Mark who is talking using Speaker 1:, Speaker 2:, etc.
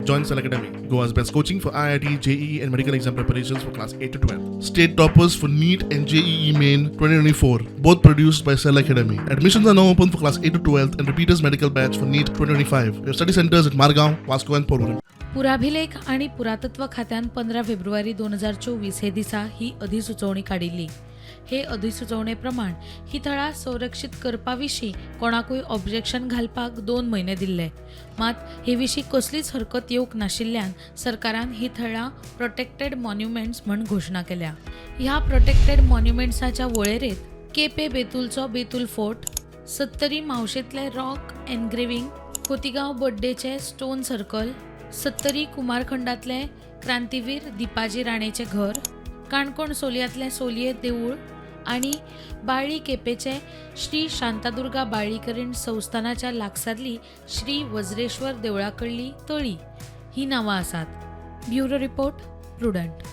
Speaker 1: Join Cell Academy, Goa's best coaching for IIT, JEE, and medical exam preparations for class 8 to 12. State toppers for NEET and JEE Main 2024, both produced by Cell Academy. Admissions are now open for class 8 to 12 and repeaters medical batch for NEET 2025. We have study centers at Margao, Vasco, and Porvorim.
Speaker 2: पुराभिलेख आनी पुरातत्व खात्यान 15 फेब्रुवारी 2024 हे दिसा ही अधिसुचोवणी काडिल्ली. हे अधिसुचोवणे प्रमाण ही थळां संरक्षीत करपा विशीं कोणाकूय ऑब्जेक्शन घालपाक 2 म्हयने दिल्ले. मात हे विशीं कसलीच हरकत येवंक नाशिल्ल्यान सरकारान ही थळां प्रोटेक्टेड मॉन्युमेंट्स म्हण घोशणा केल्या. ह्या प्रोटेक्टेड मॉन्युमेंट्साच्या वळेरेंत केपे बेतूलचो बेतूल फोर्ट, सत्तरी मावशेंतले रॉक एनग्रेविंग, खोतीगांव बड्डेचे स्टोन सर्कल, सत्तरी कुमारखंडातले क्रांतीवीर दीपाजी राणेचें घर, काणकोण सोलयांतलें सोलये देवूळ आनी बाळ्ळी केपेचे श्री शांतादुर्गा बाळ्ळीकरीण संस्थानाच्या लागसारली श्री वज्रेश्वर देवळा कडली तळी ही नांवां आसात. Bureau report, Prudent.